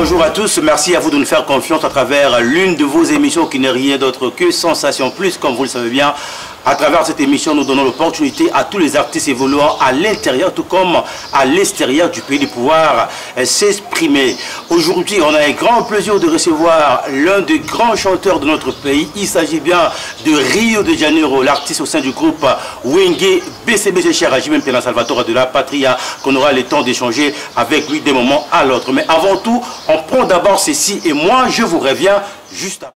Bonjour à tous, merci à vous de nous faire confiance à travers l'une de vos émissions qui n'est rien d'autre que Sensation Plus, comme vous le savez bien. À travers cette émission, nous donnons l'opportunité à tous les artistes évoluant à l'intérieur tout comme à l'extérieur du pays de pouvoir s'exprimer. Aujourd'hui, on a un grand plaisir de recevoir l'un des grands chanteurs de notre pays. Il s'agit bien de Rio de Janeiro, l'artiste au sein du groupe Wenge BCBG cher Jimem Pena Salvatore de la Patria, qu'on aura le temps d'échanger avec lui d'un moment à l'autre. Mais avant tout, on prend d'abord ceci et moi, je vous reviens juste après.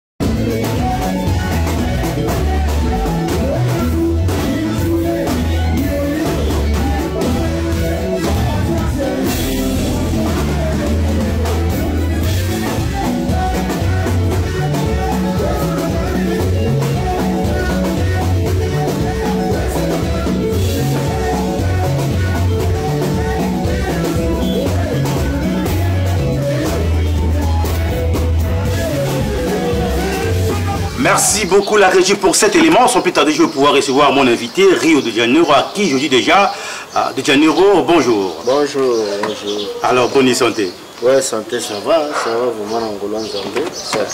Merci beaucoup la régie pour cet élément. Sans plus tarder, je vais pouvoir recevoir mon invité Rio de Janeiro, à qui je dis déjà euh, de Janeiro, bonjour. Bonjour, bonjour. Alors, bonne santé. Ouais, santé, ça va, ça va vraiment en Nzambe.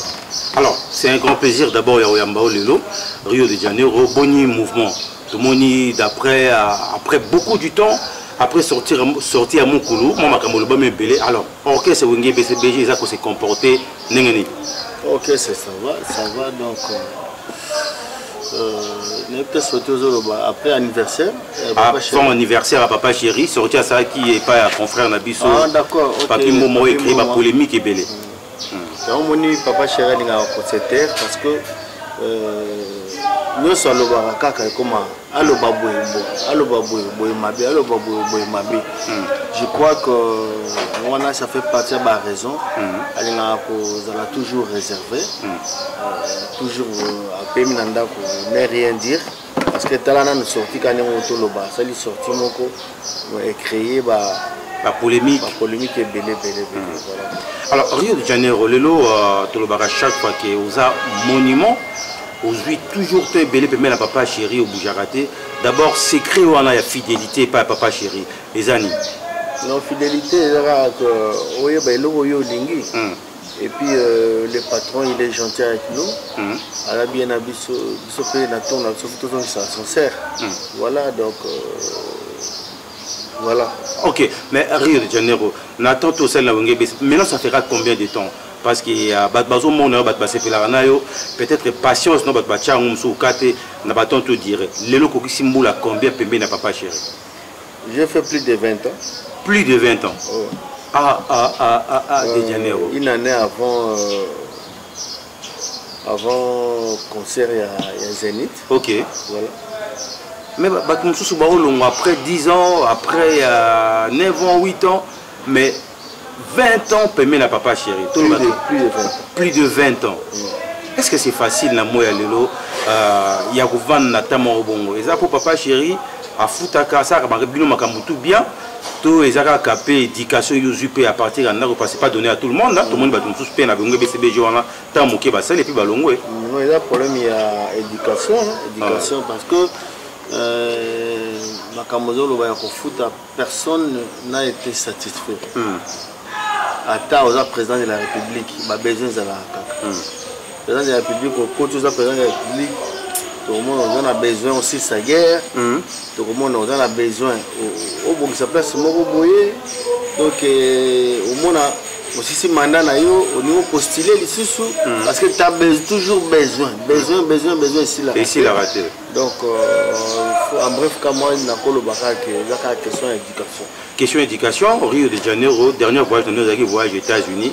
Alors, c'est un grand plaisir d'abord ya Lelo, Rio de Janeiro, boni mouvement. Tomoni d'après après beaucoup du temps après sortir sortir à Mokulu, moi makambo loba mebele. Alors, orchestre Wenge BCBG eza ko se comporter ndenge nini? Ok, ça va, ça va donc euh, nayebi te soki ozoloba après anniversaire avant anniversaire ya papa chéri sorti asalaki epai ya confrère na biso ah, d'accord okay. Papi Mboma oyo ecrée bapolémique ebele. Yango moni papa chéri alingaka kosetere parce que nyonso alobaka kaka ekoma aloba boye boye, aloba boye boye mabe, aloba boye boye mabe. Je crois que wana ça fait partie ya baraison. Alingaka kozala toujours réservé, toujours apemi na ndako, ne rien dire, parce que tala nanu sorti ka ndenge toloba, asali sorti moko ecréé ba bapolémique. Bapolémique ebele ebele ebele, voilà. Alors Rio de Janeiro, lelo tolobaka chaque fois ke oza monument, ozwi toujours to ebele pembeni na papa chéri, obougeaka te. D'abord, secret wana ya fidélité epai ya papa chéri eza nini? Non, fidélité eza kaka oyeba eloko oyo olingi. Et puis le patron, il est gentil avec nous. Aza bien na biso, biso mpe na tour na biso tozongisa sincère. Voilà, donc voilà. Ok, mais Rio de Janeiro, nathan tosali na Wenge BC, maintenant ça fera combien de temps? Parce que bato bazomona yo, bato basepelaka na yo, peut-être patience no bato batya yango mosusu ka te na bato to dire lelo okokisi mbula combien pembeni na papa chéri? J'ai fait plus de 20 ans. Plus de 20 ans? Oh. Ah ah ah ah ah, de Janeiro. Une année avant concert ya Zénith. Ok. Voilà. Mais bato mosusu baolongwa après 10 ans, après 9 ans, 8 ans, mais 20 ans pembeni na papa chéri. Plus de 20 ans. Plus de 20 ans. Est-ce que c'est facile na moi ya lelo ya kovanda na ta moko bongo? Eza mpo papa chéri afutaka, asalaka bino makambo tout bien, to eza kaka mpe éducation yo ozwi mpe à partir ya ndako? Parce que pas donné à tout le monde. Tomoni bato mosusu mpe na bango BCBG wana, ntango moke basali et puis balongwe. Non, eza problème ya éducation, hein, éducation, parce que makambo ozoloba ya kofuta, personne n'a été satisfait. Ata oza président de la République, babesoin ezalaka kaka. Président de la République okoti, oza président de la République, tokomona oza na besoin osisa guerre, tokomona oza na besoin obongisa place moko boye. Donc omona osisi mandat na yo, olingi opostule lisusu, parce que t'as toujours besoin, besoin, besoin, besoin, esilaka. Esilaka te. Donc en bref, ka moi nakoloba kaka eza kaka question ya éducation. Question éducation. Rio de Janeiro, dernier voyage na ozalaki voyage États-Unis.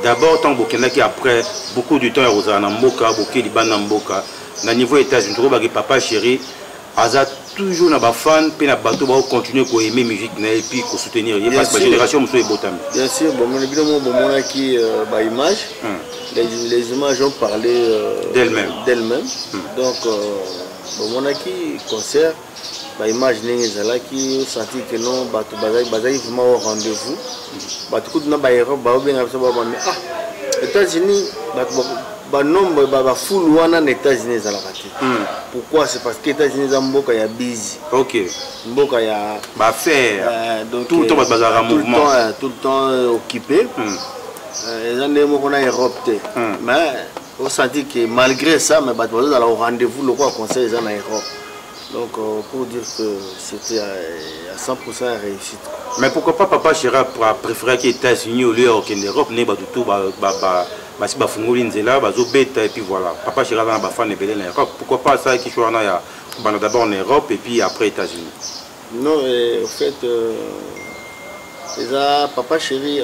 D'abord, ntango bokendaki, après beaucoup de temps ya kozala na mboka, boke libanda mboka, na niveau États-Unis, tokobaki papa chéri aza toujours na bafan mpe na bato baocontinue koaime musique na ye puis kosoutenir ye, parce que bagénération mosusu ebotami. Bien sûr, bomoni bino mo bomonaki baimage. Les images ont parlé d'elles-mêmes. D'elles-mêmes. Donc bomonaki concert, baimage ndenge ezalaki, osenti ke non, bato bazali vraiment au rendez-vous. Bato kutu na baeurope baobenga biso, babami ah, États-Unis, bato banombre bafulu wana na États-Unis ezalaka te. Pourquoi? C'est parce que États-Unis eza mboka ya busy. Mboka ya baaffaire. Donc, tout le temps bato bazalaka tout le mouvement. Temps, tout le temps occupé. Eza ndenge moko na Europe te, mais osenti que malgré ça, mais bato bazozala au rendez-vous lokola concert eza na Europe. Donc pour dire que c'était à 100% ya réussite. Mais pourquoi pas Papa Chéri préféraki États-Unis au lieu ya kokende Europe, nde bato tu basi bafungoli nzela, bazobeta? Et puis voilà, Papa Chéri aza na bafan ebele na Europe. Pourquoi pas asalaki choix wana ya kobanda d'abord na Europe et puis après États-Unis? Non, en fait, eza Papa Chéri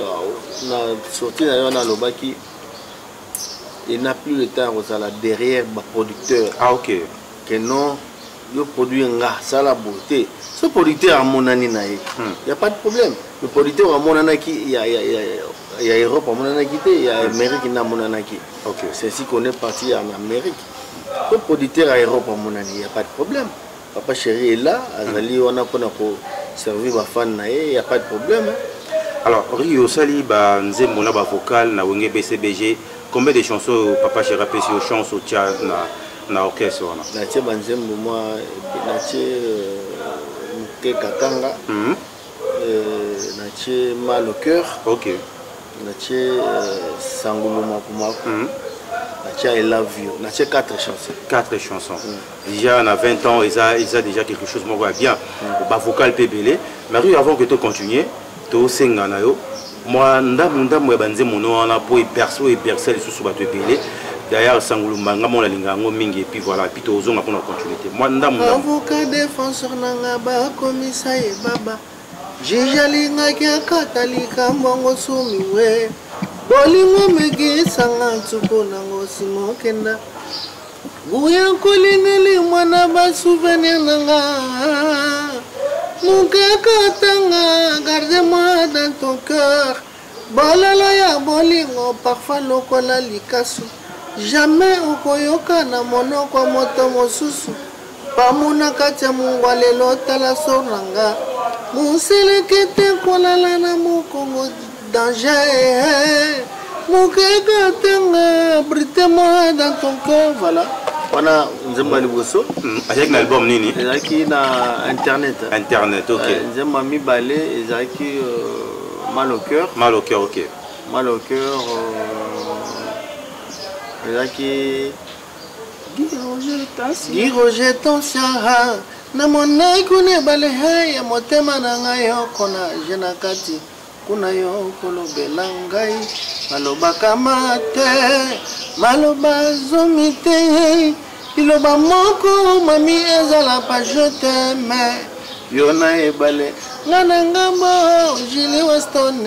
na sortie na ye wana alobaki il n'a plus le temps ya kozala derrière baproducteur. Ah ok. Que non, yo produire nga, sala boye te. So producteur amonani na ye, y a pas de problème. Le producteur amonanaki ya Europe amonanaki te, ya Amérique nde amonanaki. C'est ainsi qu'on est parti en Amérique. So producteur ya Europe amonani, y a pas de problème. Papa Chéri est là, azali wana mpona koservir bafan na ye, y a pas de problème, hein. Alors Rio, osali banzembo na bavocal na Wenge BCBG. Combien de chansons Papa Chéri apesi yo chance otia na orchestre wana? Natie banzembo mwa, natie Moke Katanga, natie Mal au cœur, natie Sangolo Makumaku, natie I Love You. Natie quatre chansons. Quatre chansons. Déjà na 20 ans, eza déjà quelque chose moko ya bien, bavocal mpe ebele. Mais Rio, avant que tocontinue, tosenga na yo mwa ndambu ndambu ya banzembo no wana mpo eperce, oyo eperce lisusu bato ebele. D'ailleurs, Sangulumba, nga mona alinga yango mingi. Et puis voilà, et puis tozonga mpona continuer te, mwa ndambu ndambu. Avocat défenseur nanga bakomisa ye baba, juge alingaki akata likambo yango sumi we bolingo megisanga nsuku nango nsima okenda nguya kolingeli mwana basouvenir nanga mokakatanga. Garde-moi dans ton cœur, bololo ya bolingo parfois lokola likasu, jamais okoyoka na monoko moto mosusu pamuna kati ya mungwa. Lelo tala sor na nga moseleke te, kolala na mokongo danger mokeka tenga. Abrite-moi dans ton cœur. Voilà, wana nzembo ya liboso. Azalaki na album nini? Ezalaki na internet. Internet, ok. Nzembo ya mibale ezalaki Mal au cœur. Mal au cœur, ok. Mal au cœur ezalaki Guy Roger Tonsia namonai kuna ebale ya motema na ngai yoko na je na kati kuna yo kolobela ngai malobaka ma te, maloba zomi te, liloba moko mami ezala pa je t'aime. Yo na ebale, nga na ngambo, Julie Weston.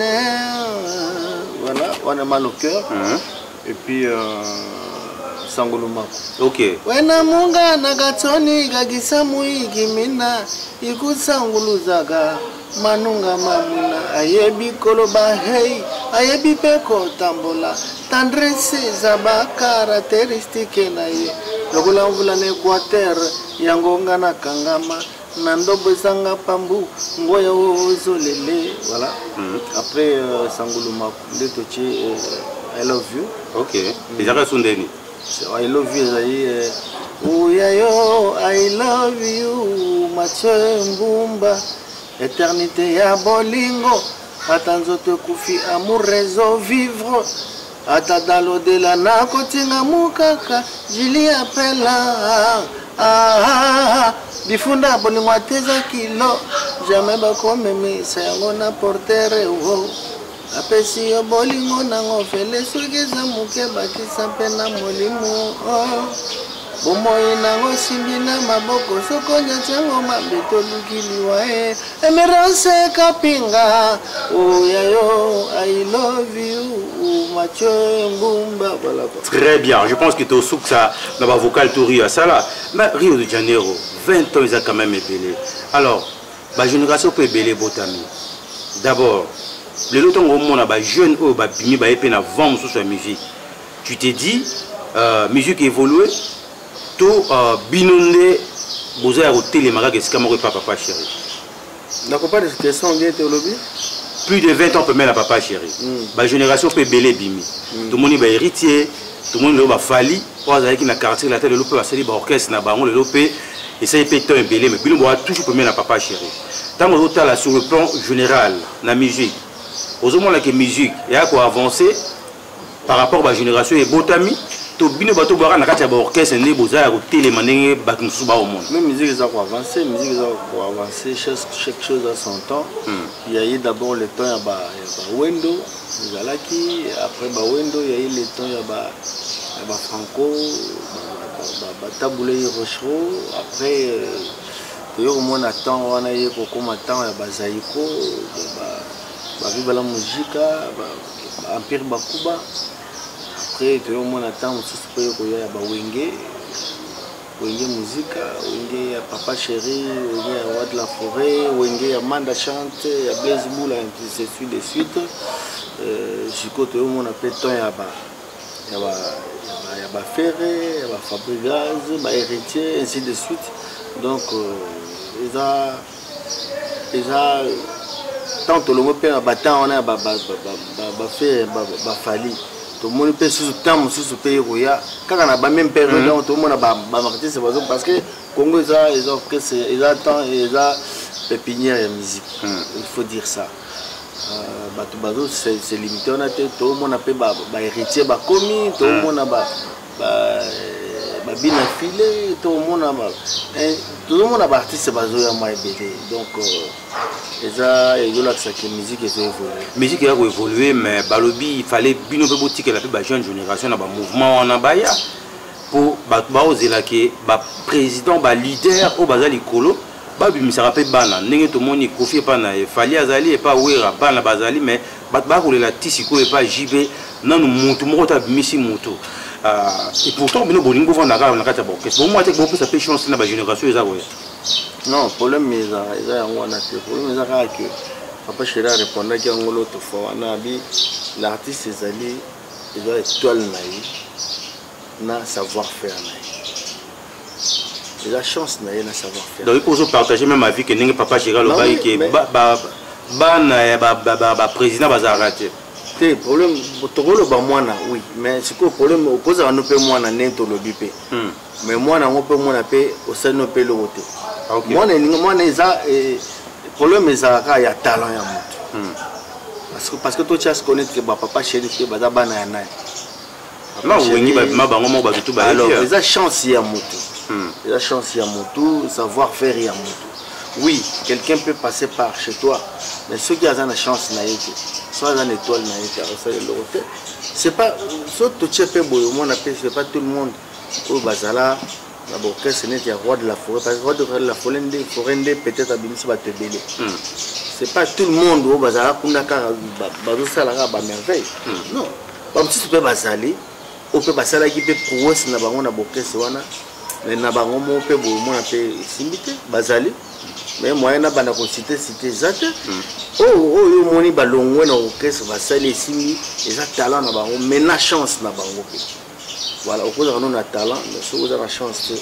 Voilà, wana Mal au cœur. Et puis Sangolumako. Wena munga nakatsoni kakisamu ikimina ikusanguluzaga manunga mamwina ayebi koloba hei, ayebi mpe kotambola. Tendresse eza bacaractéristique na ye lokola mvula na Équateur. Yango nga nakangama na ndobo ezanga pambu ngoya ozolele. Voilà. Après Sanguluma nde totie I Love You. Ok, ezalaka so ndeni? I Love You ezali uya yo, I love you Mathieu Mbumba, éternité ya bolingo, ata nzoto ekufi, amour ezovivre ata dalodela nakotinga mokaka Jili apela. Ah, ah, bifunda bolingo ate eza kilo, jamais bakomemisa yango na portere wo apesi yo bolingo nango fele. Soki eza moke, bakisa mpe na molimo. Oh. Bomoi nango simbi na maboko, soko nyati yango mabe, toluki liwa e Emerance Kapinga oya yo, I love you Mathieu Mbumba. Voilà quoi. Très bien, je pense que tosukisa na bavocal to Rio asala. Mais Rio de Janeiro, 20 ans eza quand même ebele. Alors bagénération mpo ebele ebotami. D'abord lelo ntango omona bajeune oyo babimi, baye mpe na vent mosusu ya musique, tu te dis musique évolue to bino nde boza ya kotelema kaka esika moko epa Papa Chéri? Nakopa question nge te, olobi? Plus de 20 ans pembeni na Papa Chéri, bagénération mpe ebele ebimi. Tomoni bahéritier, tomoni lelo bafali oyo azalaki na Quartier Latin, lelo mpe basali baorchestre na bango, lelo mpe esali mpe temps ebele. Mais bino boa toujours pembeni na Papa Chéri. Ntango ozotala sur le plan général na musique, Ozomona ke musique eya koavance par rapport bagénération ebotami to bino bato bwaka na kati ya baorchestre nde boza ya kotelema ndenge bato mosusu baomona. Mais musique eza koavance, musique eza koavance, chaque chose a son temps. Il y a eu d'abord le temps ya bawendo ezalaki, après bawendo il y a eu le temps ya ba ya bafranco, batabulei Rochereau. Après toye komona temps wana ye kokóma temps ya bazaiko, baviva la musica, empire bakuba. Après toye komona temps mosusu mpe ye koya ya bawenge, Wenge Muzika, Wenge ya Papa Chéri, Wenge ya Roi de la Forêt, Wenge ya Manda Chante, ya Blaise Bula, ainsi de suite. Sikoyo toyomona mpe temps ya ba ya ba ya ba Ferre, ya ba Fabregas, ba Héritier, ainsi de suite. Donc eza tant tolongo mpe na batemps wana ya baFerre, baFally, tomoni mpe susu temps mosusu mpe ekoya kaka na bameme période. Donc tomona baartiste bazo, parce que Congo eza orchestre, eza temps, eza pépinière ya musique, il faut dire ça. Bato bazo se limite wana te. Tomona mpe bahéritier bakomi, tomona babina file, tomona, tozomona baartiste bazoya mwa ebele. Donc eza ezolakisaki musique ezoévolue. Musique eya koévolue, mais balobi il fallait bino mpe botikela mpe bajeune génération na bamouvement wana baya, mpo bato baozelake baprésident, baleader oyo baza likolo babimisaka mpe bana. Ndenge tomoni Kofi epa na ye, Fally azali epa Wera, bana bazali, mais bato bakolela ti sikoyo epa JB nanu mutu moko te abimisi mutu. Et pourtant bino bolingi bovanda kaka na kati ya baorchestre, bomwa te bopesa mpe chance na bagénération eza koya. Non, problème eza yango wana te. Problème eza kaka ke Papa Chéri arépondaki yango l'autre fois wana, abi l'artiste ezali eza étoile na ye na savoir faire na ye, eza chance na ye na savoir faire. Donc ozo partager même avis ke ndenge Papa Chéri alobaki ke bana ya baprésident bazalaka te? Te, problème tokoloba mwana, oui, mais sikoyo problème okozala no mpe mwana ndenge tolobi mpe, mais mwana yango mpe mwana mpe osali no mpe eloko te. Mwana elingi mwana eza problème ezalaka ya talent ya motu, parce que totia se connaître ke bapapa Chéri mpe baza bana ya nani? Ma Wengi babima bango moko, bato tu. Alors eza chance ya motu, eza chance ya motu, savoir faire ya motu. Oui, quelqu'un peut passer par chez toi, mais soki aza na chance na ye te, so aza na étoile na ye te, akosala eloko te. C'est pas so totie mpe boye, omona mpe c'est pas tout le monde oyo bazala na baorchestre neti ya Roi de la Forêt, parce que Roi de la Forêt nde, forêt nde peut-être abimisi bato ebele. C'est pas tout le monde oyo bazala kuna kaka bazosala kaka bamerveille. Non, bamosusu mpe bazali oyo mpe basalaki mpe prouesse na bango na baorchestre wana, mais na bango moko mpe boye omona mpe esimbi te. Bazali, mais moyen na banda kociter citer eza te. Oyo oyo omoni balongwe na orchestre, basali esimbi, eza talent na bango, mais na chance na bango mpe. Voilà, okozala no na talent, mais soki oza na chance te,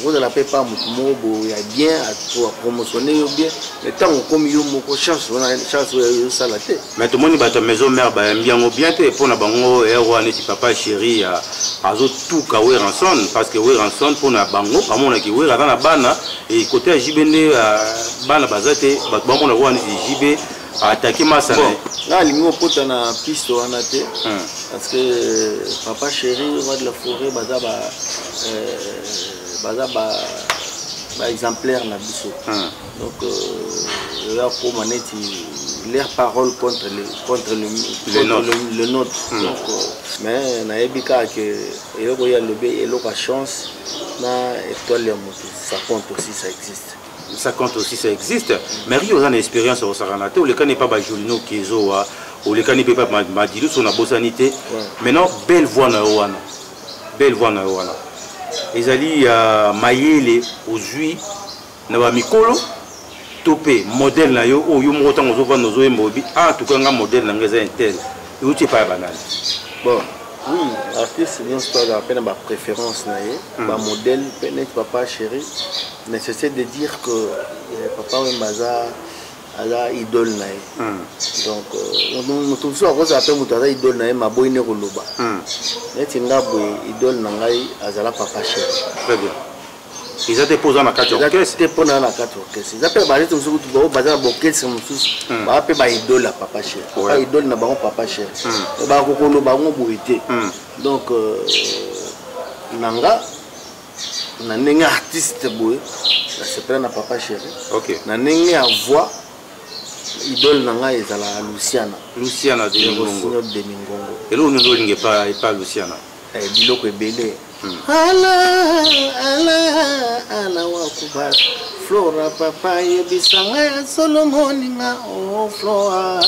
okozala mpe pa motu moko boye ya bien apromotionne yo bien, mais ntango okomi yo moko, chance wana, chance oyo ezosala te. Mais tomoni bato ya Maison Mère bayambi yango bien te. Mpo na bango ere wana neti Papa Chéri azotuka Werrason, parce que Werrason, mpo na bango bamonaki Wera aza na bana e kote ya JB nde bana baza te. Bato bamona wana neti JB attaqué masa na ye. Nga alingi okota na piste wana te, parce que Papa Chéri, Roi de la Forêt baza ba baza ba baexemplaire na biso. Donc eza koma neti leur parole contre le nôtre. Le nôtre. Donc mais nayebi kaka ke eloko oyo alobi, eloko ya chance na étoile ya moto, ça compte aussi, ça existe. Ça compte aussi, ça existe. Mais ri oza na expérience osakana te, olekani epa bajolino kezowa, olekani mpe epa Madilu, so nabosani te. Maintenant, belle voix na yo wana, belle voix na yo wana ezali ya mayele ozwi na bamikolo to mpe modèle na yo oyo yo moko ntango ozovanda ozoyemba oyebi en tout cas nga modèle na nga eza un tel, euti epai ya banani? Bon, oui, artiste nyonso to azala mpe na bapréférence na ye, bamodèle mpe neti Papa Chéri. Nécessaire de dire que Papa Wemba aza idole na ye. Donc moto mosusu akozala mpe moto aza idole na ye, maboyi nde koloba. Neti nga boye, idole na ngai azala Papa Chéri. Très bien. Eza te mpo oza na kati ya orchestre. Te, mpo na na kati ya orchestre. Eza mpe baartiste mosusu kutu bao baza na baorchestre mosusu, baa mpe baidole ya Papa Chéri, papa idole na bango Papa Chéri, bakokoloba bango boye te. Donc na nga, na ndenge artiste boye, nasepela na Papa Chéri. Na ndenge ya voix, idole na ngai ezalaka Luciana. Luciana de Mingongo. De Mingongo. Eloko nini olinga epa Luciana? Biloko ebele. Ala ala ala wakuba Flora, papa yebisa ngai ya solo, moninga o Flora,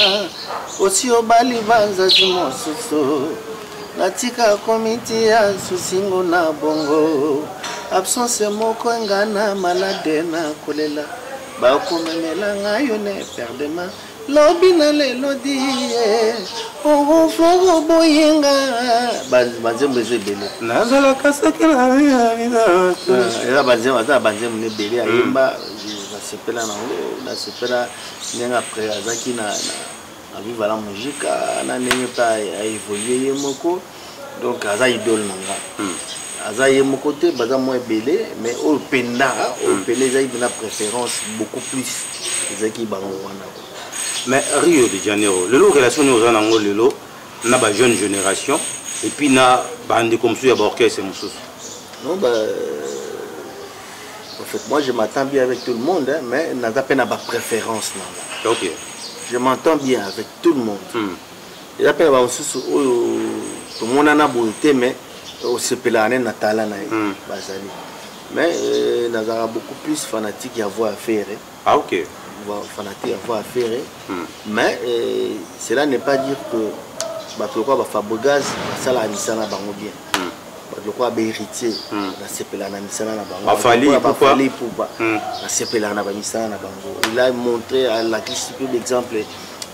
osi obali banzasi mosusu, natika komiti ya susingo na bongo, absence moko enga na malade na kolela, bakomemela ngai yo ne perdema lobi na lelo di oo Flora oboyenga. Banzembo eza ebele. Nazalaka soki Eza banzembo, aza na banzembo na ebele ayemba, nasepela nango, nasepela ndenge après azalaki na Viva la Musica, na ndenge mpe aévolue ye moko. Donc aza idole na nga. Aza ye moko te, baza mwa ebele, mais oyo mpenza, oyo mpena ezalaki mpena préférence beaucoup plus, ezalaki bango wana. Mais Rio de Janeiro, lelo relation nini oza nango lelo na bajeune génération et puis na bandeko mosusu ya baorchestre mosusu? Non, bah, en fait, moi je m'entends bien avec tout le monde, hein, mais naza mpe na bapréférence na nga. Je m'entends bien avec tout le monde. Eza mpe na bamosusu oyo tomonana boye te, mais osepelaka nde na tala na ye. Bazali, mais nazalaka beaucoup plus fanatique ya voix ya Ferre. Ah ok. Fanatique ya voix ya Ferre. Mais cela n'est pas dire que bato lokola baFabregas basalaka misala na bango bien. Bato lokola bahéritier, nasepelaka na misala na bango. BaFally. BaFally Ipupa, nasepelaka na bamisala na bango. Il a montré, alakisi mpe l'exemple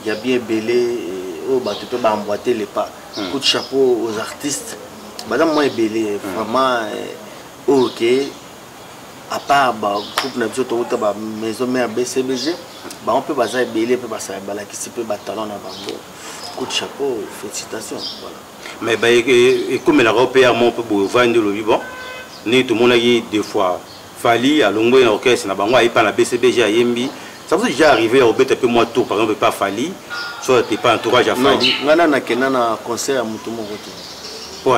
ya bien ebele oyo bato mpe baemboîte le pas. Coup de chapeau aux artistes, baza mwa ebele vraiment oyo ke à part bagroupe na biso touta bamaison mère BCBG, bango mpe baza ebele mpe basala, balakisi mpe batalent na bango. Coup de chapeau, félicitations, voilà. Mais ekomelaka mpe ya mo mpe boye, ovandi, olobi: bon, ndenge tomonaki deux fois Fally alongwe na orchestre na bango, aye pa na BCBG, ayembi. Ça vous est déjà arrivé ya kobeta mpe mwa tour, par exemple epa Fally, soit te pa entourage ya Fally? Ngai na nakenda na concert ya motu moko te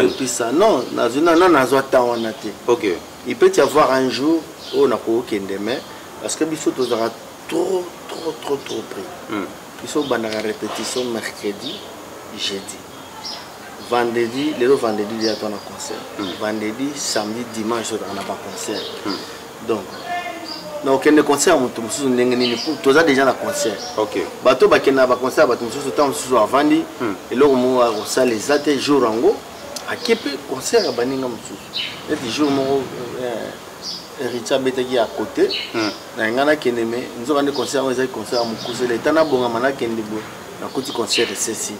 depuis ça. Non, nazwi na nazwa temps wana te. Il peut y avoir un jour oyo nakokende, mais parce que biso tozalaka trop trop trop trop pris. Biso obandaka répétition mercredi, jeudi, vendredi. Lelo vendredi déjà to na concert. Vendredi, samedi, dimanche tozalaka na baconcert. Donc na okende concert ya moto mosusu ndenge nini? Toza déjà na concert. Bato bakende na baconcert ya bato mosusu, ntango mosusu avandi, eloko moko akosala eza te jour yango, ake mpe concert ya baninga mosusu. Neti jour moko Héritier abetaki ya côté na ngai, nakende, me nzoka nde concert yango ezalaki concert ya mokuse. Leta nabongama, nakende boye, nakuti concert esesili.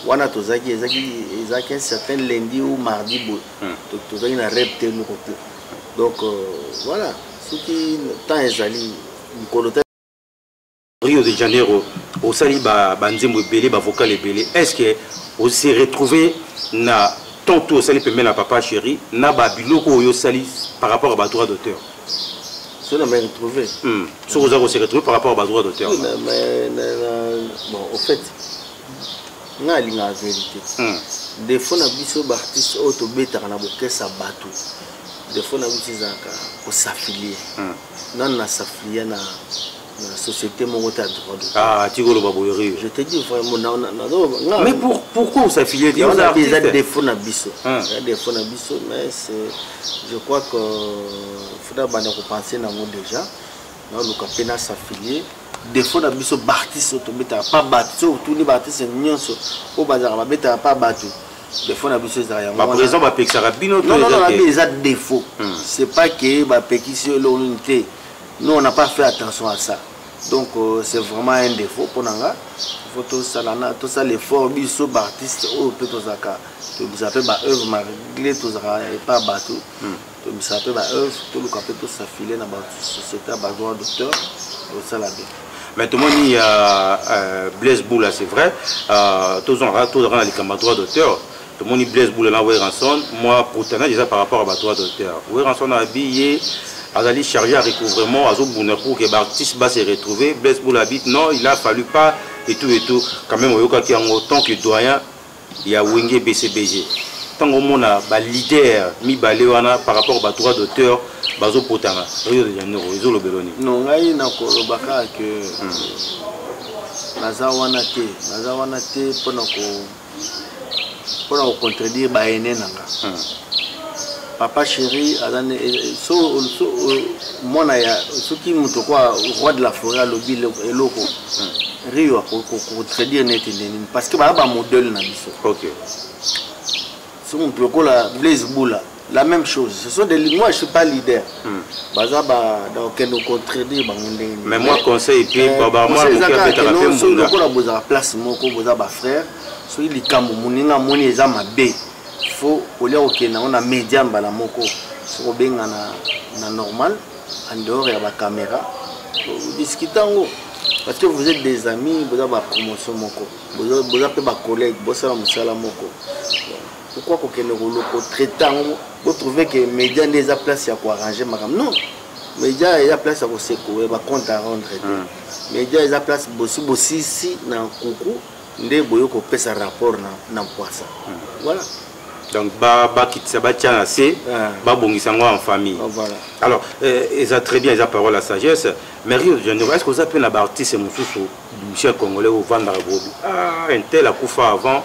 Wana tozalaki, ezalaki un certain lundi ou mardi boye, tozalaki na rep te, eloko te. Donc voilà, soki temps ezali mokolo te. Rio de Janeiro, osali banzembo ebele, bavocal ebele. Est ce que ose retrouvé na temps to osali pembeni na Papa Chéri na babiloko oyo osali par rapport à badroit d'auteur? So na me retrouvé. Soki oza kose retrouver par rapport à badroit d'auteur? Oui, mais, bon, au fait, ngai alingaka vérité. Défaut na biso baartiste oyo tobetaka na bokesa bato, défaut na biso ezalaka kos'affilier. Nano nas'affilier na société moko te ya droit d'auteur. Ah, tikoloba boye, Rio. Je te dis vraiment. Mais pourquoi os'affilier? Eza défaut na biso, eza défaut na biso, mais c'est, je crois que faudra banda kopenser nango déjà, naoluka mpe nas'affilier. Défaut na biso baartiste oyo tobetaka pa bato, soki otuni baartiste nyonso oyo bazalaka babetaka pa bato, défaut na biso ezalaka yango. Baprésident bapekisaka bino? Non, non, non, eza défaut, c'est pas que bapekisi yo eloko nini te. Nous, on n'a pas fait attention à ça. Donc c'est vraiment un défaut mpo na nga. Il faut tosala na tosala effort, biso baartiste oyo mpe tozalaka, tobimisa mpe baœuvre malgré tozalaka epa bato, tobimisa mpe baœuvre, toluka mpe tos'affilier na basociété ya badroit d'auteur, tosala bien. Mais tomoni Blaise Boula, c'est vrai, tozalaka na likambo ya droit d'auteur. Tomoni Blaise Boula na Werrason, moi pourtant déjà par rapport à badroit d'auteur, Werrason abi ye Azali chargé à recouvrement, azobunda pour que baartiste ba se retrouver. Blaise Bula habite, non, il a fallu pas, et tout et tout. Quand même, oyokaki yango tant que doyen ya Wenge BCBG. Ntango omona baleader mibale wana par rapport ba droit d'auteur bazopotana, Rio de Janeiro ezolobelo nini? Non, ngai nakoloba kaka ke naza wana te, naza wana te mpona kocontredire baene na nga. Papa Chéri aza so mwana ya soki moto kwa roi de la forêt alobi eloko, Rio akocontredire neti nini, parce que baza bamodèle na biso. So moto lokola Blaise Bula, la même chose. Ce sont des, moi je suis pas leader, baza ba okende contredire bango ndenge. Mais moi conseil puis baba moi moke abetaka mpe mbunda. Lokola bozala place moko, boza bafrère, soki likambo moninga amoni eza mabe, faut kolia kokende yango na média mbala moko. Soki obenga na normal, en dehors ya bacaméra, discute yango, parce que vous êtes des amis, boza bapromotion moko, boza mpe bacollègue, bosala mosala moko. Pourquoi kokende kotraite yango, botrouve ke média nde eza place ya koarrange makambo? Non, média eza place ya koseko bacompte à rendre te. Média eza place bosi bosisi na nkuku nde boyo kopesa rapport na mpwasa, voilà. Donc bakitisa, batia na se, babongisa yango en famille. Voilà. Alors eza très bien, eza parole ya sagesse. Mais Rio de Janeiro, est ce que oza mpe na baartiste mosusu musicien congolais ovandaka bobi, ah, un tel akufa avant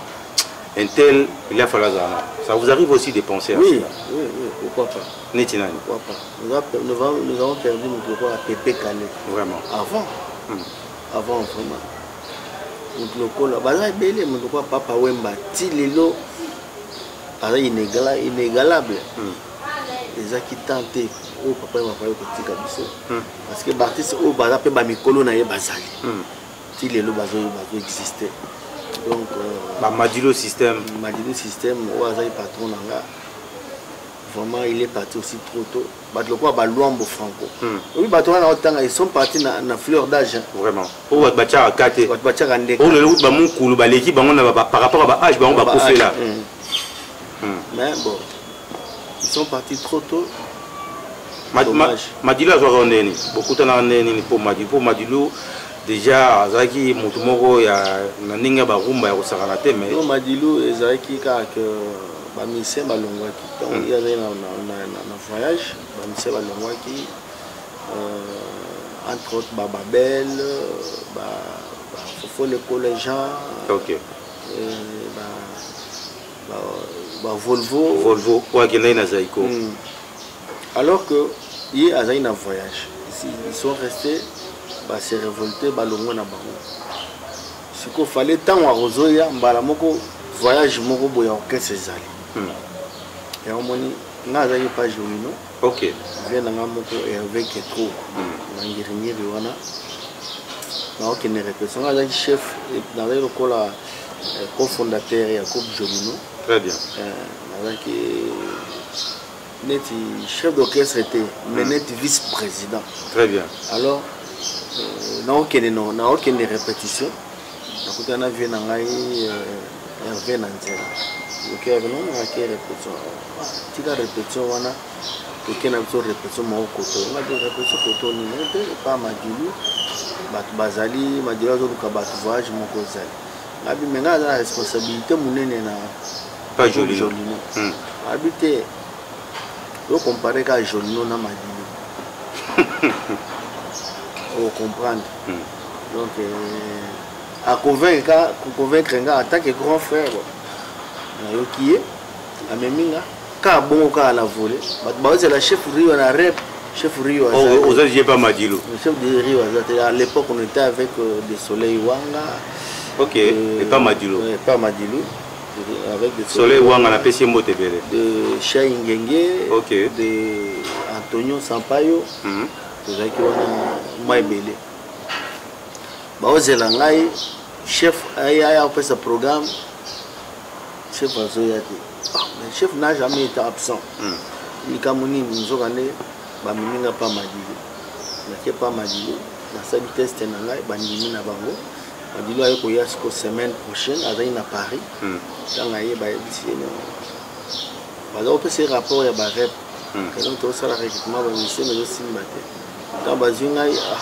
un tel, il a fallu azala? Ça vous arrive aussi de penser à Oui, cela? Oui, pourquoi pas. Neti nani? Pourquoi pas. Nous avons perdu moto lokola Pepe Kale. Vraiment. Avant, avant vraiment, moto lokola baza ebele, moto lokola Papa Wemba, ti lelo aza inégalable. Ezaki temps te oyo Papa Wemba akoki kotika biso, parce que baartiste oyo baza mpe bamikolo na ye bazali, ti lelo bazo existe. Donc Bamadilo Système. Madilu Système oyo azali patron na nga, vraiment il est parti aussi trop tôt. Bato lokola Balwambo Franco, oyi bato wana otanga, ils sont partis na fleur d'âge. Vraiment, oyo bato batiaka ka te. Bato batiaka ndeka. Oyo lelo bamokulu baleki bango na par rapport à baage bango bakufela. Mais bon, ils sont partis trop tôt. Dommage. Madilu azwaka ndeni, bokutanaka ndenge nini? Mpo Madilu, mpo Madilu déjà azalaki motu moko ya na ndenge ya barumba ya kosakana te, mais Non, Madilu ezalaki kaka ke bamusicien balongwaki ntango ye azali na voyage. Bamusicien balongwaki, entre autres Bababel, Bafofo le Collégian, Bavolvo. Volvo oyo akendaki na Zaiko. Alors que ye azali na voyage, ils sont restés, base révolté, balongwe na bango. Sikoyo fale ntango akozoya mbala moko, voyage moko boye ya orchestre ezali. Yango moni nga azalaki pa Jolino, vie na nga moko Hervé Ketro na Ngiringiri wana, naokende répétition. Nga azalaki chef, nazalaki lokola cofondateur ya groupe Jolino. Très bien. Nazalaki neti chef d'orchestre te, mais neti vice président. Très bien. Alors naokende, no naokende répétition, nakutana na vie na ngai Hervé na nzela. Oke Hervé, non, ake répétition. Ah, tika répétition wana, toke na biso répétition moko koto. Nga te répétition koto nini te, pa Madilu bato bazali, Madilu azoluka bato, voyage moko ezali. Ngabi me ngai aza na responsabilité monene na Pas Jolino. Jolino. Abi te, ocompare kaka Jolino na Madilu, ocomprendre. Donc aconvaincre, koconvaincre nga en tant que grand frère. Bon, nayoki ye, amemi nga kaka bongo, kaka na voler. Bato baozela chef Rio na rep, chef Rio aza te. Oza vie pa Madilu. Le chef de Rio aza te. À l'époque on était avec des Soleil Wanga. Et pas Madilu. Ouais, pas Madilu avec des Soleil Wanga, napesi ye mbote ebele. De Shai Ngenge, de Antonio Sampaio. Tozalaki wana mwa ebele, baozela ngai chef aya kopesa programme. Chef azoya te. Ah, mais chef n'a jamais été absent. Likambo nini? Nzoka nde bamemi nga pa Madilu. Nake pa Madilu, nasali test na ngai, bandimi na bango. Madilu aye koya siko semaine prochaine, azali na Paris. Ntango aye, bayebisi ye no baza kopesa ye rapport ya barep. Donc tosala recrutement bamusicien, mais ezosimba te. Ntango bazwi ngai, ah,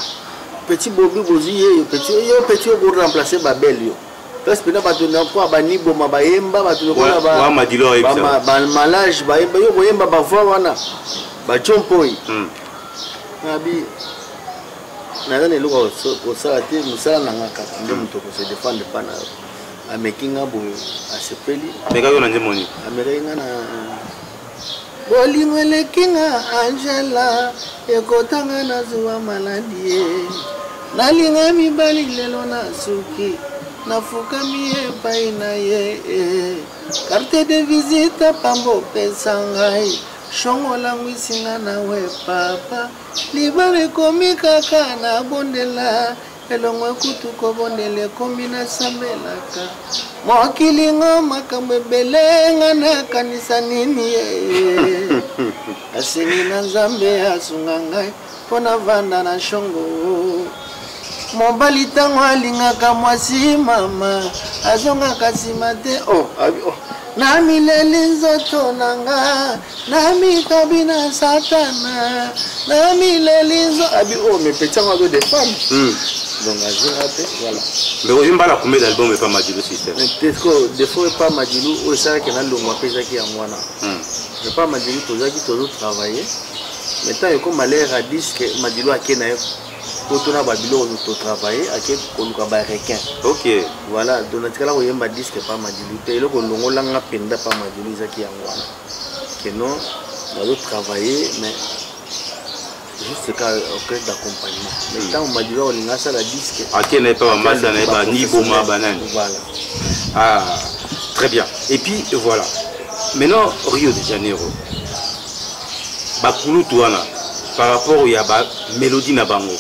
petit Bobi, bozwi ye, yo petit, yo petit okoremplace babel, yo place mpena bato nakoa baniboma bayemba, bato lokola bamalage bayemba, yo koyemba bavoix wana bajompoi. Nabi naza na eloko kosala te, mosala na nga kaka nde moto akose défendre mpa na yo. Ameki nga boye, asepeli. Mekaki yo na nzembo nini? Amekaki nga na "Bolingo eleki nga Angela, ekotanga nazuwa maladi ye, nalinga mibali, lelo nasuki, nafukami epai na ye, carte de visite pamba opesa ngai, shongo langwisinga nawe papa, libala ekomi kaka nabondela, elongo ekutu kobondela ekomi nasambelaka, mokili ngo makambo ebele, nga nakanisa nini ye, asengi na Nzambe asunga ngai mpo navanda na shongo. Mobali ntango alingaka mwasi, mama, azongaka nsima te. Oh, oh. Namileli nzoto na nga, namikabi na Satana, namileli nzo abi. Oh, mais petit yango azo défendre. Donc azinga te, voilà. Mais ozwi mbala combien d'album epa Madilu Système? Peut-être défaut epa Madilu oyo esalaki nalongwa mpe ezaki yango wana. Epa Madilu tozalaki tozotravaille, mais ntango ekoma l'heure ya disque, Madilu ake na ye po tona babiloko totravaille, ake koluka barequin. Voilà, donc natikala koyemba disque pa Madilu te. Eloko olongolanga mpenza pa Madilu ezaki yango wana, ke non, nazotravaille mais juste ka orchestre d'accompagnement, mais ntango Madilu akolinga asala disque, ake na ye mpe bamasa na ye, baniboma, banani. Voilà. Ah, très bien. Et puis voilà, maintenant Rio de Janeiro, bakulutu wana, par rapport ya bamélodie na bango,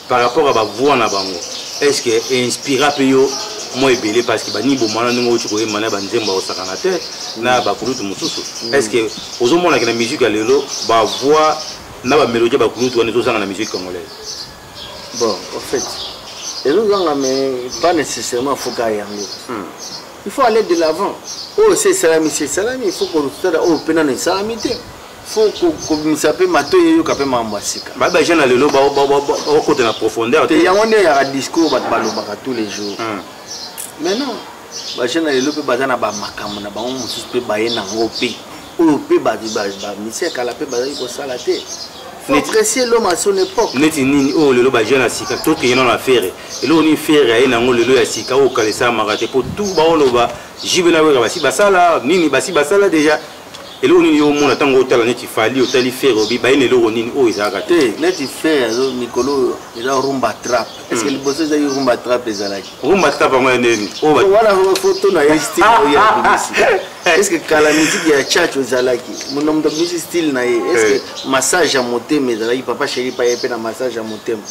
par rapport ya bavoix na bango, est ce que inspira mpe yo mwa ebele? Parce que baniboma wana, ndenge outi koyemba na banzembo ya kosakana te na bakulutu mosusu, est ce que ozomonaki na musique ya lelo bavoix na bamélodie ya bakulutu wana ezozanga na musique congolaise? Bon, en fait ezozanga, mais pas nécessairement. Foka yango, il faut aller de l'avant. Oyo se esalami, se esalami, il faut kosala oyo mpe nano esalami te. Faut kobimisa mpe matoi eyoka mpe makambo ya sika. Ba bajeune na lelo bakota na profondeur. Te, yango nde eyaka discours bato balobaka tous les jours. Mais non, bajeune na lelo mpe baza na bamakambo na bango mosusu mpe baye nango mpe oyo mpe bamisi ya kala mpe bazali kosala te. Faut apprécier l'homme à son époque. Neti nini oyo lelo bajeune ya sika? Tokende nano na Ferre. Eloko nini Ferre aye nango lelo ya sika oyo kala esalamaka te? Po tu baoloba JB na Wera basi basala nini, basi basala déjà. Eloko nini yo omona ntango otala neti Fally, otali Ferre, obi baye na eloko nini oyo ezalaka te? Te, neti Ferre azo mikolo oyo eza rumba trap. Est ce que liboso ezalaki rumba trap? Ezalaki rumba trap yango ya ndeni oyo wana? Foto na ye, style oyo abimisi, est ce que kala musique ya chacho ezalaki? Moto moto abimisi style na ye. Est ce que massage ya motema ezalaki? Papa Chéri pa ye mpe na massage ya motema.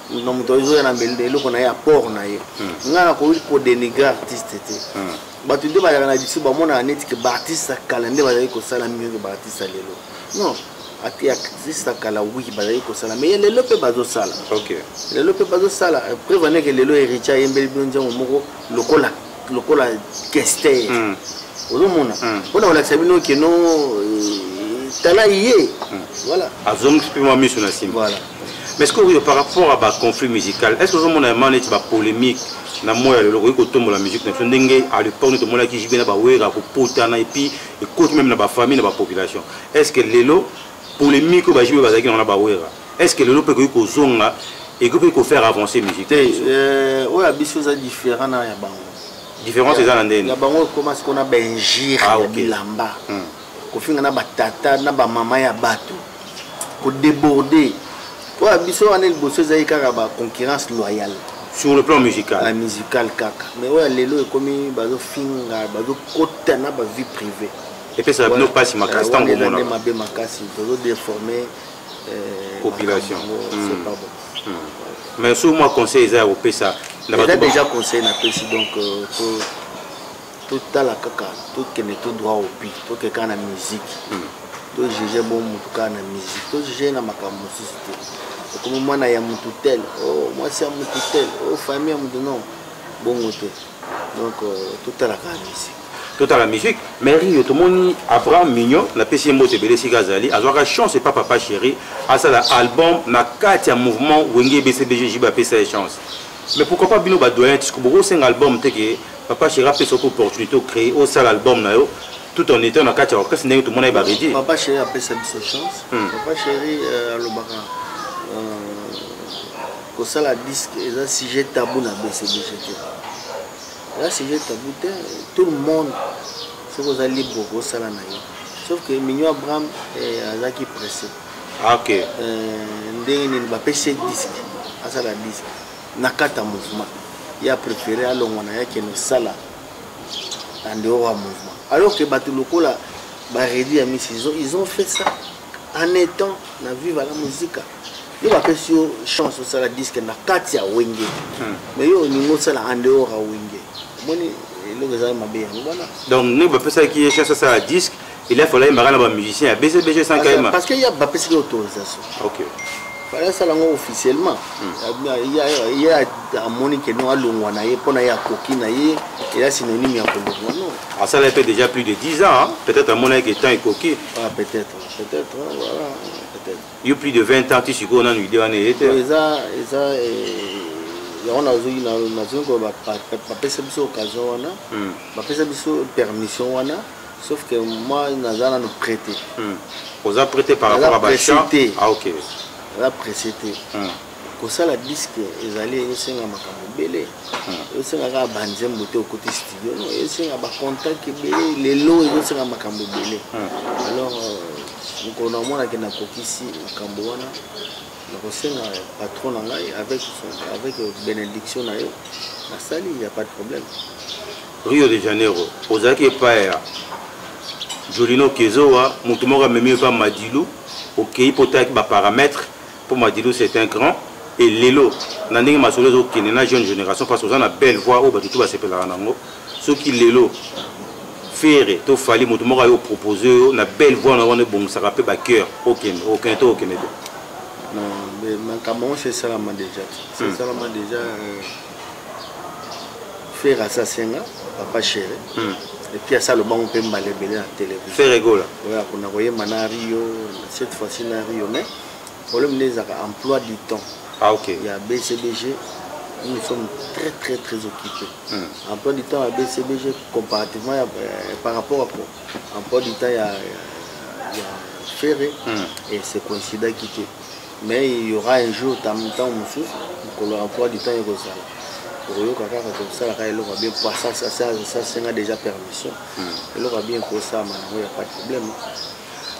Na moto azoya na eloko na ye, apport na ye. Ngai nakoki kodénigre artiste te. Bato nde bazalaka na biso, bamonaka neti ke baartiste ya kala nde bazalaki kosala mieux ke baartiste ya lelo. Non, artiste ya kala, oui, bazalaki kosala, mais ya lelo mpe bazosala. Lelo mpe bazosala. Preuve aneke lelo Héritier ayembeli bino nzembo moko lokola Kester. Ozomona, mpona kolakisa bino keno tala ye, voilà. Azongisi mpe mwa miso na nsima. Voilà. Mais est-ce que oyo, par rapport à baconflit musical, est ce que ozomona yama neti bapolémique na moi ya lelo koki kotombola musique na biso, ndenge à l'époque nde tomonaki JB na bawera kopotana, et puis ekoti même na bafamille, na bapopulation? Est ce que lelo polémique oyo baJB bazalaki nango na bawera, est ce que lelo mpe ekoki kozonga, ekoki mpe kofaire avancer musique? Te, oyo ya biso eza différent na ya bango. Différence eza na ndeni? Ya bango ekoma sikoyo na bainjure ya bilamba, kofinga na batata na bamama ya bato, kodéborde. Oyo ya biso wana liboso ezali kaka baconcurrence loyale. Sur le plan musical. La musical kaka. Mais oyo ya lelo ekomi bazofinga, bazokota na bavie privée. Epesaka bino mpasi makasi ntango omona? Nde mabe makasi, tozodéforme population. C'est pas bon. Mais so mwa conseil eza ya kopesa na eza déjà conseil napesi. Donc totala kaka, tokende to droit au but, tokende kaka na musique, tojuge bo mutu kaka na musique, tojuge na makambo mosusu te. Okomi mwana ya mutu tel, o mwasi ya mutu tel, o famille ya mutu, non, bongo te. Donc totala kaka musique. Totala musique. Mais Rio, tomoni Abraham Mignon, napesi ye mbote ebele esika azali, azwaka chance epa Papa Chéri, asala album na kati ya mouvement Wenge BCBG, JB apesa ye chance. Mais pourquoi pas bino ba doyen tisku bokosenga album te ke Papa Chéri apesa yo opportunité o créer osala album na yo tout en étant na kati ya orchestre ndenge tomona ye ba Reddy. Papa Chéri apesa biso chance. Papa Chéri alobaka kosala disque eza sujet tabou na BCBG te. Eza sujet tabou te, tout le monde soki oza libre okosala na yo. Sauf que Mignon Abraham azalaki pressé. Ah, ok. Ndenge nini bapesi ye disque, asala disque na kati ya mouvement. Ye a préféré alongwa na ye akende kosala en dehors ya mouvement. Alors que bato lokola ba Reddy ya Misi, ils ont fait ça en étant na Viva la Musica. Yo bapesi yo chance osala disque na kati ya Wenge. Mais yo olingi osala en dehors ya Wenge. Omoni eloko ezali mabe yango wana. Donc ndenge bapesaki ye chance osala disque, il a fallu ayembaka na ba musicien ya BCBG sans kayema. Parce que ya bapesaki autorisation. Ok. Fallait asala yango officiellement. Ye amoni ke non alongwa na ye mpona ye akoki na ye, eza synonyme ya kolongwa non. Asala mpe déjà plus de 10 ans, hein? Peut-être amonaki ke temps ekoki. Ah, peut-être, peut-être, voilà, peut-être. Yo plus de 20 ans ti sikoyo nanu idée wana eye te. Eza, eza, yango nazongi, nazongi koloba, bapesa biso occasion wana, bapesa biso permission wana, sauf que moi naza nanu prêté. Oza prêté par rapport à ba chant? Ah, ok. Naza pressé te. Kosala disque ezali ezosenga makambo ebele. Ezosenga kaka ba nzembo te okoti studio, non, ezosenga ba contact ebele, lelo ezosenga makambo ebele. Alors, mokolo na omonaki nakokisi makambo wana, nakosenga patron na ngai avec bénédiction na yo, nasali, y a pas de problème. Rio de Janeiro, ozalaki epai ya Jolino Kezowa, moto moko amemi epai Madilu, okei mpo otalaki ba paramètres, mpo Madilu c'est un grand, et lelo na ndenge masolo ezokende na jeune génération, parce que oza na belle voix oyo bato tu basepelaka nango, soki lelo Ferre to Fally moto moko ayo proposer yo na belle voix na wana ebongisaka mpe ba cœur, okende, okende to okende te? Non, mais makambo yango c'est esalama déjà. C'est esalama déjà, Ferre asasenga papa chéri. Et puis asala bango mpe mbala ebele na télévision. Ferre Gola. Ouais, akona koyemba na Rio, cette fois-ci na Rio, mais problème nde ezalaka emploi du temps. Ah, ok. Il y a BCBG, nous sommes très, très, très occupés. Emploi du temps à BCBG comparativement par rapport à quoi? Emploi du temps il y a, il y a Ferré. Et c'est coïncident qui était. Mais il y aura un jour, tant mosusu, que l'emploi du temps est comme ça. Oyoka kaka tosalaka eloko ya bien, po ça, ça, ça, ça, ça, déjà permission. Eloko ya bien kosala nango, y a pas de problème.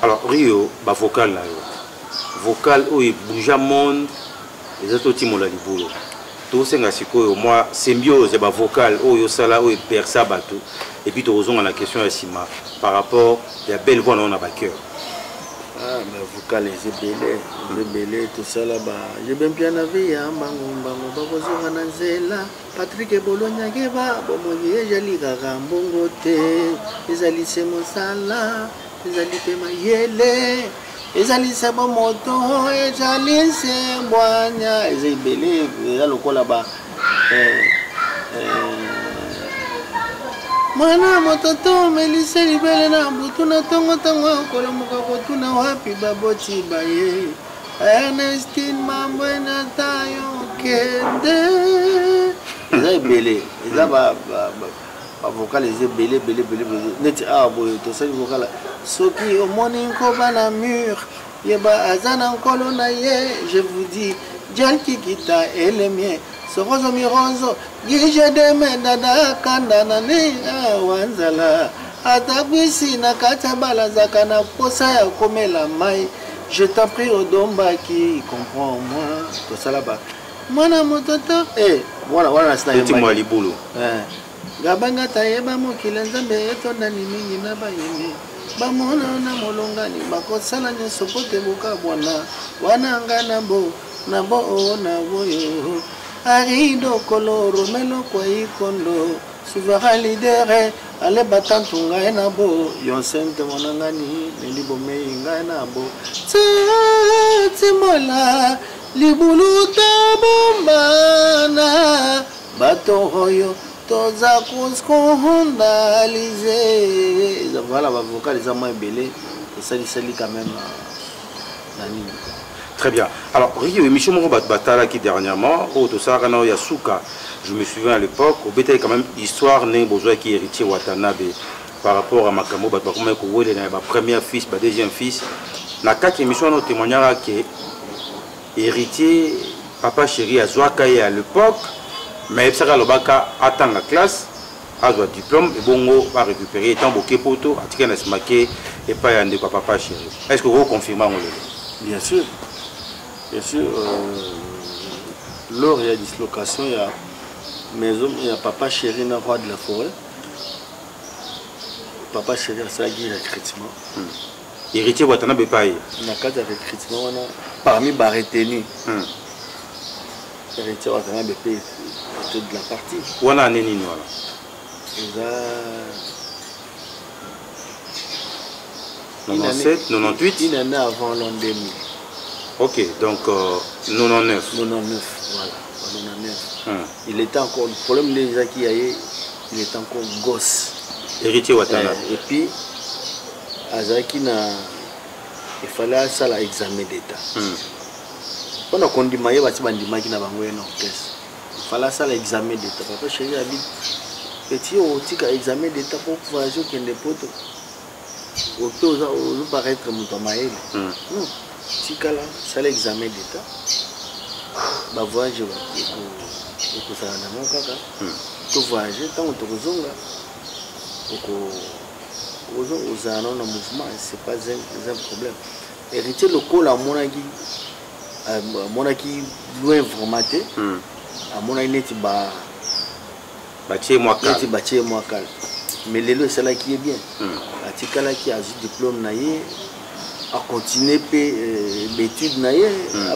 Alors Rio, ba vocal na yo. Vocal oyo ebouja monde, eza totimola libolo. Tosenga sikoyo mwa symbiose ya ba vocal oyo osala oyo epersa bato, et puis tokozonga na question ya nsima par rapport ya belle voix na yo na ba cœur. Ah, ba vocal eza ebele, eza ebele, tosala ba je ben pia na vie ya mbango mbango bakozonga na nzela. Patrick Bologna ba bomoi ezali kaka mbongo te, ezali se mosala, ezali pe mayele, ezali se bomoto, ezali se bwanya, eza ebele, eza lokola ba, mwana moto to melise libele na butu na tongo tongo kolamuka kotuna wapi baboti baye. Ernestine Mambwe na tayo kende. Eza ebele, eza ba, ba, ba, ba vocal eza ebele, ebele, ebele, ebele. Neti awa boye tosali vocal. Soki omoni nkoba na mur, yeba aza na nkolo na ye. Je vous dis, Djel Kikita est le mien. Sorozo Mirozo, Gije Deme Dada Kanda na ne wanzala. Ata kwisi na kati ya balazaka na posa ya komela mai. Je t'en prie Odombaki, comprends-moi. Tosala ba mwana mototo. Eh, mwana wana sina Petit yembaki. mwa libulu. Eh. Gabanga tayeba mokili Nzambe etondani mingi na bayemi. Bamona na molongani bakosala nyonso po te bokabwana. Wana nga na bo, na bo, o, na boyo. Arido kolo, Romelo kwa ikondo. Souverain leader, ale batantu ngai na bo. Yo sente monangani, neli bomei ngai na bo. Timola, libulu tabombana. Bato oyo, Toza koscandaliser. Voilà, bavocal eza mwa ebele, esalisali quand même na nini. Très bien. Alors, Rio, émission moko bato batalaki dernièrement, oyo tosalaka na oyo ya suka, je me souviens à l'époque, obetaki quand même histoire ndenge bozwaki Héritier Watanabe par rapport à makambo bato bakomaki kowelela ya bapremier fils, badeuxième fils. Na kati ya émission wana otémoignaka ke Héritier, papa chéri azwaka ye à l'époque, mais ayebisaka, alobaka atanga classe, azwa diplôme, ebongo barécupérer. Ntango boke poto, atikali na nsima ke epai ya ndeko ya papa chéri. Est ce que okoconfirme yango lelo? Bien sûr, bien sûr. Lors ya dislocation ya maison ya papa chéri na Roi de la Forêt, papa chéri asalaki recrutement. Héritier Watanabe epai ye. Na kati ya recrutement wana, parmi baretenu, Héritier Watanabe mpe était de la partie. Wana ane nini wana? Eza 97, 98? Une année avant l'an 2000. Ok, donc 99. 99, voilà, 99. Il était encore, le problème déjà qu'il y a eu, il était encore gosse. Héritier Watanabe. Et puis azalaki na, il fallait asala examen d'état mpona kondima ye. Bati bandimaki na bango ye na orchestre, il fallait asala examen d'état. Papa chéri abi: petit, otika examen d'état mpo voyage, okende poto, ope ozoparaître moto ya mayele. Non, tikala, sala examen d'état, bavoyage ekozala nango kaka. To voyage, ntango tokozonga, ozala nano na mouvement, c'est pas un problème. Héritier lokola amonaki loin vraiment te, amonaki neti ba batie mwa neti batie mwa kala, mais lelo esalaki ye bien. Atikalaki, azwi diplôme na ye, acontinue mpe baétude na ye.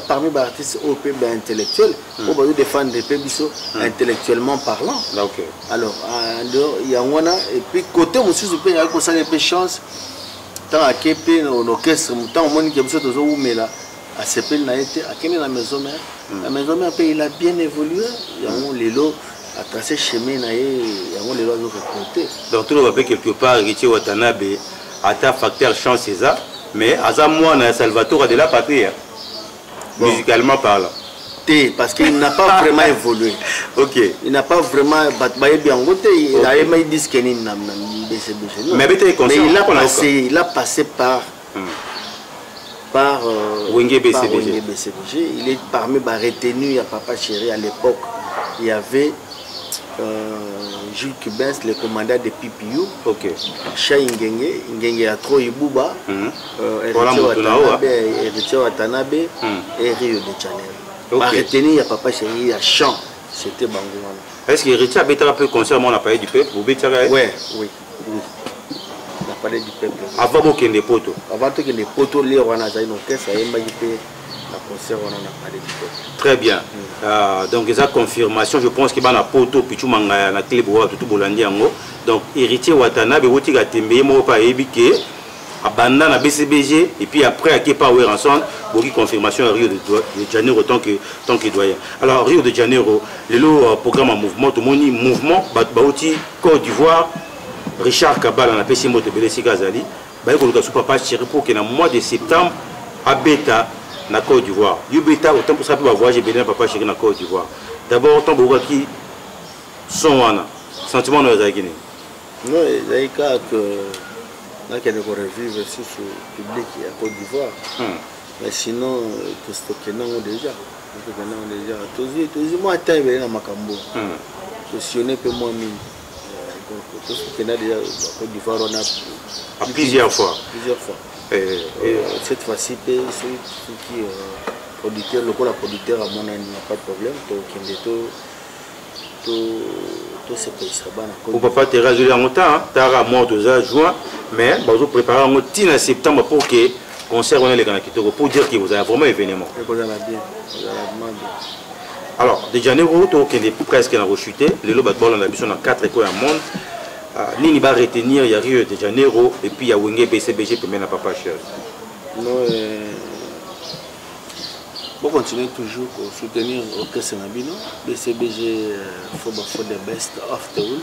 Parmi baartiste oyo mpe baintellectuel oyo bazodefendre mpe biso intellectuellement parlant. Alors en dehors yango wana, et puis côté mosusu mpe ayaki kosala mpe chance, ntango ake mpe na orchestre, ntango omoni ke biso tozowumela, asepeli na ye te, akende na maison mère. Na maison mère mpe il a bien évolué. Yango lelo atrace chemin na ye, yango lelo azorécolte. Donc toloba mpe quelque part Héritier Watanabe, ata facteur chance eza, mais aza mwana ya Salvatore de la Patrie. Bon. Musicalement parlant. Te, parce qu'il n'a pas vraiment évolué. Il n'a pas vraiment, bato bayebi yango te. Ayemaki disque nini na BCBG? Non. Mais abetaki concert, Mais il a mpona passé, il a passé par par Wenge par BCBG. Wenge BCBG. Il est parmi ba retenus ya papa chéri. À l'époque, il y avait Jules Cubens, le commandant de PPU, Chai Ngenge, Ngenge ya Tro Ibuba, Voilà, Héritier Moto na oyo. Watanabe, Héritier Watanabe et Rio de Janeiro. Ba retenu ya papa chéri ya chant, c'était bango wana. Est ce que Héritier abetaka mpe concert moko na Palais du Peuple? Bobetaka ye? Ouais, oui. Na Palais du Peuple. Avant bokende poto? Avant tokende poto, lere wana azali na orchestre, ayembaki mpe na concert wana na Palais du Peuple. Très bien. Donc eza confirmation, je pense que bana poto, Pichu Mangaya na club oyo tutu bolandi yango. Donc Héritier Watanabe botika tembe, ye moko mpe ayebi ke abanda na BCBG et puis après ake pa Werrason. Boki confirmation à Rio de Janeiro tant que doyen. Alors Rio de Janeiro lelo, programme en mouvement, tomoni mouvement, bato bauti Côte d'Ivoire, Richard Kabala napesi moto ebele esika azali, baye koluka su papa chéri pour ke na mois de septembre abeta na Côte d'Ivoire. Yo beta autant mposala mpe bavoyage ebele na papa chéri na Côte d'Ivoire. D'abord, ntango bokokaki son wana, sentiment na yo ezalaki nini? Non, ezalaki kaka ke nakende korevivre susu public ya Côte d'Ivoire. Mais sinon tokende yango déjà, tokende yango déjà, tozwi mwa temps ebele na makambo, tosillonne mpe mwa mingi. Donc tokenda déjà Côte d'Ivoire wana À plusieurs fois. Plusieurs fois. Cette fois-ci mpe soki producteur, lokola producteur amonani, ya pas de problème, tokende tosepelisa bana. Po papa Terre azoli yango ta tara mois, toza juin, mais bazoprépare yango ntina septembre pour que concert wana eleka na kitoko, pour dire que bozala vraiment événement. Ekozala bien, ekozala vraiment bien. Alors de Janeiro, tokende presque na kochute. Lelo bato balanda biso na 4 coins ya monde, nini baretenir ya Rio de Janeiro et puis ya Wenge BCBG pembeni na papa chéri? Non, Bocontinue toujours kosoutenir orchestre na bino BCBG, for the best of the world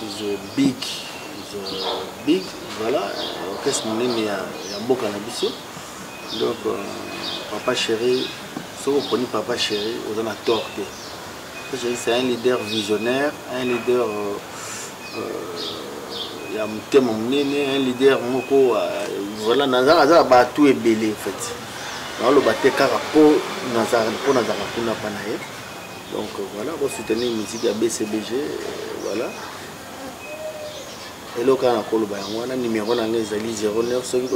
is a big, is a big, voilà, orchestre monene ya mboka na biso. Donc Papa Chéri, soki oponi Papa Chéri, oza na tort te. Papa Chéri, c'est un leader visionnaire, un leader ya motema monene, un leader moko, voilà, naza aza na bato ebele. En fait, naoloba te kaka mpo nazalaka kuna mpa na ye. Donc voilà, bosoutenir musique ya BCBG, voilà. Eloko kaka nakoloba yango wana. Numéro na ngai ezali 09 soki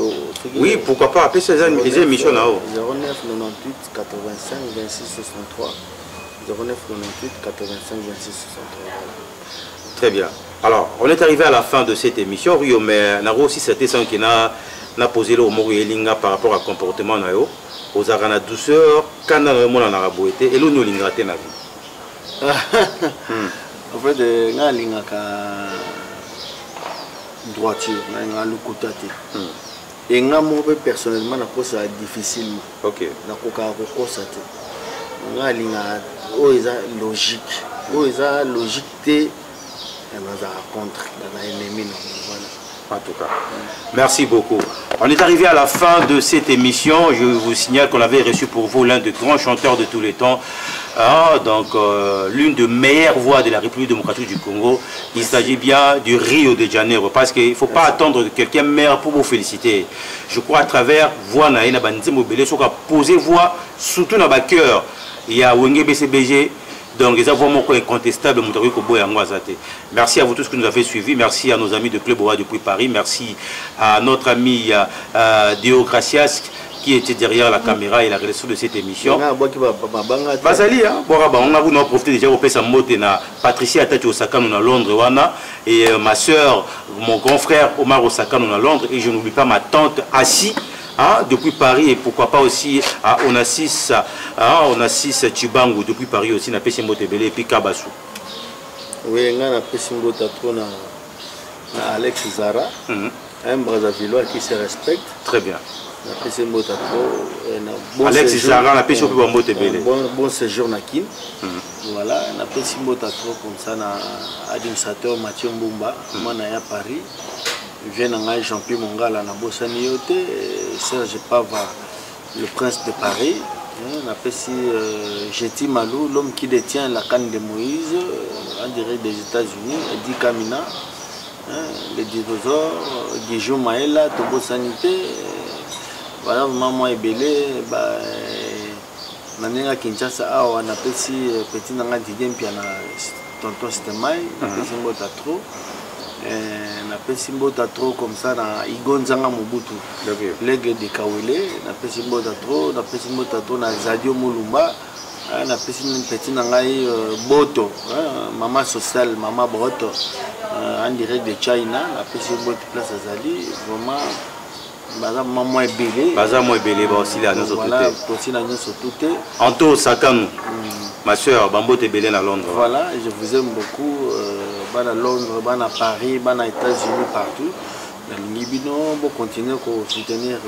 Oui, pourquoi pas, apesa, eza émission na yo. 09 98 85 26 63, 09 98 85 26 63, voilà. Très bien. Alors, on est arrivé à la fin de cette émission, Rio, mais na aussi c'était ça qui n'a posé le mot elinga par rapport à comportement na yo. Ozalaka na douceur, kanda na yo monanaka boye te. Eloni olingaka te na vie? En fait, ngai alingaka droiture, nalingaka lokuta te. E nga moko mpe personnellement nakosaka difficilement. Nakokaka kokosa te. Ngai alingaka oyo eza logique, oyo eza logique te, nazalaka contre, naza ennemi nango, voilà. En tout cas, merci beaucoup. On est arrivé à la fin de cette émission. Je vous signale qu'on avait reçu pour vous l'un des grands chanteurs de tous les temps. Ah, donc, l'une des meilleures voix de la République démocratique du Congo. Il s'agit bien du Rio de Janeiro. Parce qu'il ne faut pas attendre que quelqu'un meure pour vous féliciter. Je crois à travers voix na ye na banzembo ebele, soki poser voix, surtout dans le cœur. Il y a Wenge BCBG. Donc, ils ont moko incontestable, moto akoki koboya yango aza te. Merci à vous tous qui nous avez suivis. Merci à nos amis de Club Oa depuis Paris. Merci à notre ami Deo Gracias qui était derrière la caméra et la réalisation de cette émission. Nga abwaki mabanga te. Bazali, hein? Bon, bah, on a voulu en profiter déjà pour passer mbote na Patricia Atati Osakano na Londres wana et ma soeur, mon grand frère Omar Osakano na Londres, et je n'oublie pas ma tante Assi, hein, depuis Paris, et pourquoi pas aussi à Onassis, hein, Onassis Chibangu depuis Paris aussi, na pesi mbote ebele, et puis Kabasu. Oui, nga na pesi mbote trop na Alex Zara, un Brazzavillois qui se respecte. Très bien. Na pesi mbote trop, na bon Alex séjour. Zara, na pesi mpe mbote ebele. Bon séjour na Kin. Voilà, na pesi mbote trop comme ça na administrateur Mathieu Mbumba, mwana ya Paris. Vieux na ngai Jean-Pierre Mongala na bosani yo te, Serge Pava, le prince de Paris. Hein, napesi Jeti Malou, l'homme qui détient la canne de Moïse, en direct des États-Unis, Eddie Kamina, hein, le dinosaure, Guijou Maëla, Tobo Sanité, voilà vraiment moi ebele, bah, na ndenge ya Kinshasa awa napesi petit na ngai Didier Mpiana, tonton Stemay, napesi mbota trop. Napesi mbota trop comme ça na Igo Nzanga Mobutu, l'aigle de Kawele, napesi mbota trop, napesi mbota trop na Zadio Mulumba, napesi petit na ngai Boto, hein, mama sociale, mama Boto, en direct de China, napesi mbota place azali, vraiment baza mwa ebele. Baza mwa ebele, baosila nyonso. Voilà, te. Tosila nyonso tu te. Anto Sakanu, ma soeur, bambote ebele na Londres. Voilà, je vous aime beaucoup, bana Londres, bana Paris, bana États-Unis, partout. Nalingi bino bocontinue kosoutenir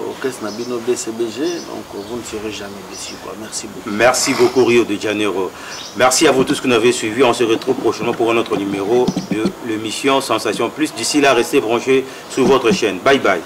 orchestre na bino BCBG, donc vous ne serez jamais déçus, quoi. Merci beaucoup. Merci beaucoup, Rio de Janeiro. Merci à vous tous qui nous avez suivis. On se retrouve prochainement pour un autre numéro de l'émission Sensation Plus. D'ici là, restez branchés sur votre chaîne. Bye bye.